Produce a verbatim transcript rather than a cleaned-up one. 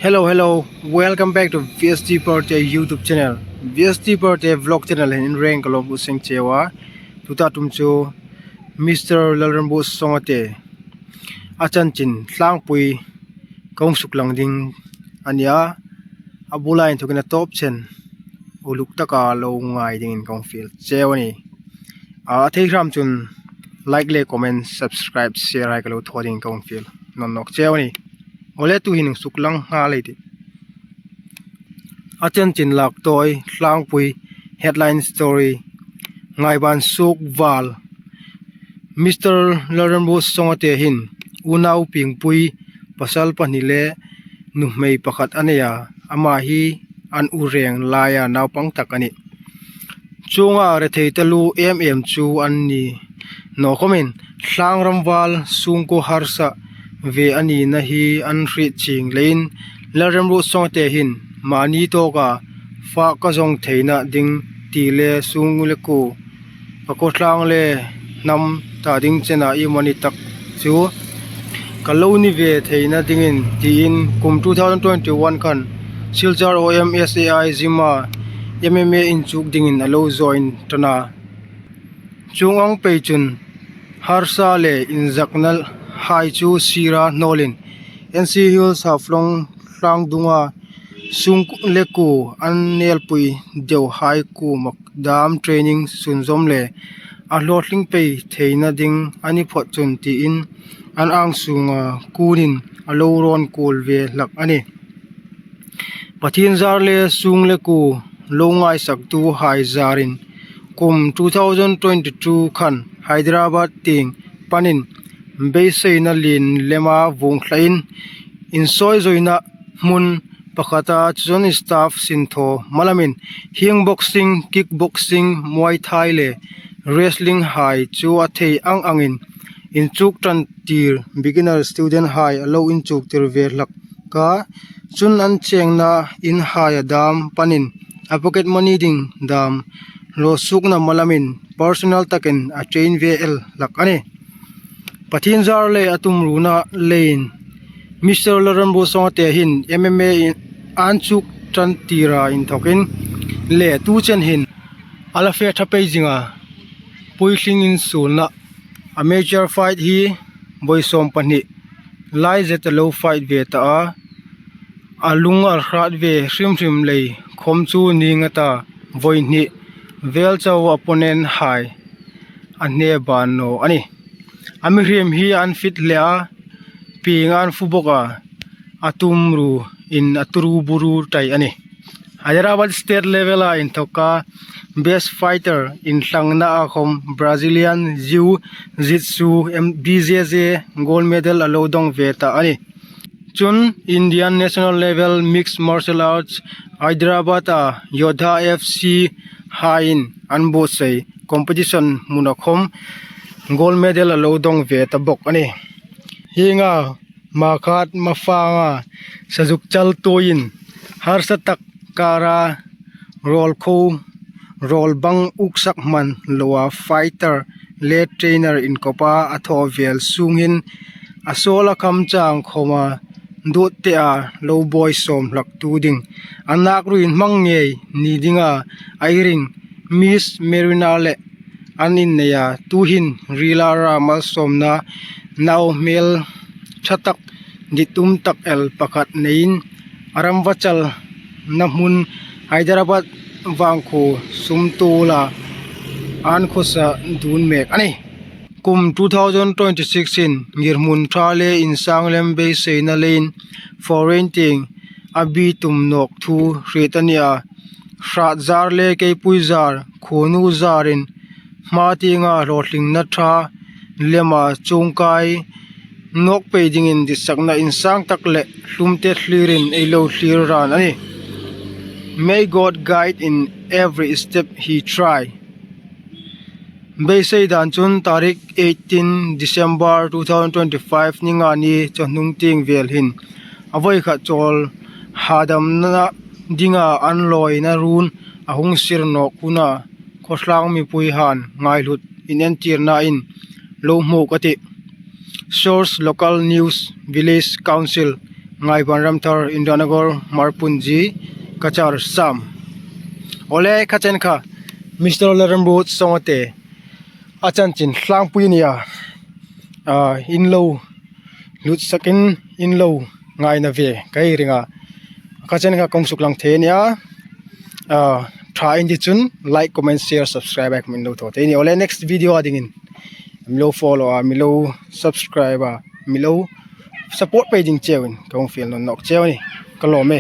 Hello, hello. Welcome back to V S T Perte YouTube channel. V S T Perte vlog channel hin in reng ka lawm bu seng chewa. Tuta tum chu Mister Lalrambut Songate a chanchin tlangpui ka hung suklang ding a nia. A bula inthokin a tawp chen uluk taka lo ngai dingin ka hung fiel cheu a ni. A thei hram chun like le comment, subscribe, share hai ka lo thaw dingin ka hung fiel nawn nawk cheu a ni. Awle, tuhin hung suklang nghal ei tih. A chanchin lak tawi, tlangpui, headline story, ngaiban suk val. Mister Lalrambut Songate hin unau pingpui, pasal pahni le nuhmei pakhat a nei a, ama hi an u reng laia naupang tak a nih. Chuonga rethei taluo em em chu an ni naw khawmin, thlang ramval sungkuo harsa ve a nina hi an hriet chieng leiin, Lalrambut Songate hin mani tawka fak ka zawng theina ding ti le sung le kuo, ka khawtlang le hnam ta ding chena i mani tak chu ka lo ni ve theina dingin tiin kum two thousand twenty-one khan Silchar O M S A I Gym-a M M A inchuk dingin a lo join ṭan a. Chuong ang pei chun harsa le inzakna hai chu sira hnawlin N C Hills Haflong tlang dunga sung le kuo an nelpui deu hai kuoma dam training sunzawm le a hlawtling pei theina ding a ni phawt chun tiin an ang sunga kunin a lo rawn kuol ve hlak a nih. Pathien zar le sung le kuo lo ngaisaktuhai zarin kum two thousand twenty-two khan Hyderabad tieng panin beiseina lien lema vuong thlain insawizuina hmun pakhata chuan staff sinthaw malamin hieng boxing, kickboxing, Muay Thai le wrestling hai chu a thei ang angin inchuk ṭan tir, beginner student hai a lo inchuk tir ve hlak a, chun an chengna in haia dam panin a pocket money ding dam lo sukna malamin personal takin a train ve el hlak a ni. Pathien zar le a tumruna leiin Mister Lalrambut Songate hin M M A in an chuk ṭan tira inthokin le tu chen hin a la fe ṭha pei zinga puitling insuolna amateur fight hi vawi sawm pahni lai zet a lo fight ve ta a, a lung a hrat ve hrim hrim lei khawm chu ni nga ta vawi hni vel chau opponent hai a hne ban naw a ni. A mihriem hi an fit hle a, pieng an fu bawk a, a tumruin a turu buru tai a ni. Hyderabad state level-a inthoka best fighter inthlangna a khawm Brazilian Jiu Jitsu M B J J gold medal a lo dawng ve ta a ni. Chun Indian national level mixed martial arts Hyderabad-a Yodha F C haiin an buotsai competition hmuna khawm gold medal a lo dawng ve ta bawk a ni. Hienga makhat mafanga sazuk chal tuoin harsa tak kara rawl kho, rawl bang uksak hman loa fighter le trainer inkawpa a thaw vel sungin a sawla kham chang khawma duotte a lo buoi sawm hlak tu ding a nak ruin hmang ngei ni dinga a i ring Miss Marina le an inneia tuhin rila ra malsawmna nau hmel ṭha tak dit um tak el pakhat neiin a ram vachalna hmun Hyderabad vangkhuo sum tuola an khawsa dun mek a ni. Kum two thousand twenty-six in ngirhmun ṭha le insang lem beiseina leiin foreign tieng a bi tum nawk thu hriet a ni a, hrat zar le keipui zar, khuonu zarin hma tienga hlawtlingna ṭha lema chungkai nawk pei dingin ditsakna insang tak le hlumte thlirin ei lo thlir ran a ni. May God guide in every step he try. Beisei dan chun tarik eighteen December two thousand twenty-five ni nga ni chawhnung tieng vel hin a vawi khat chawl hadamna dinga an lawina run a hung sir nawk huna khawtlang mipui han ngaihlut inentirna in lo hmu ka tih. Source: Local News, Village Council, Ngaiban Ramthar, Indiranagar, Marpunji, Cachar Sam. Awle, kha chen kha Mister Lalremruot Sawngate a chanchin tlangpui a nia, ah, in lo hlutsakin in lo ngaina ve ka ring a. Kha chen kha kong suklang thei a nia. Ah, ṭha in ti chun like, comment, share, subscribe a min lo thaw thei a nia. Awle, next video a dingin mi lo follow a, mi lo subscribe a, mi lo support pei ding cheuin kong fiel nawn nawk cheu a nih. Ka lawm e.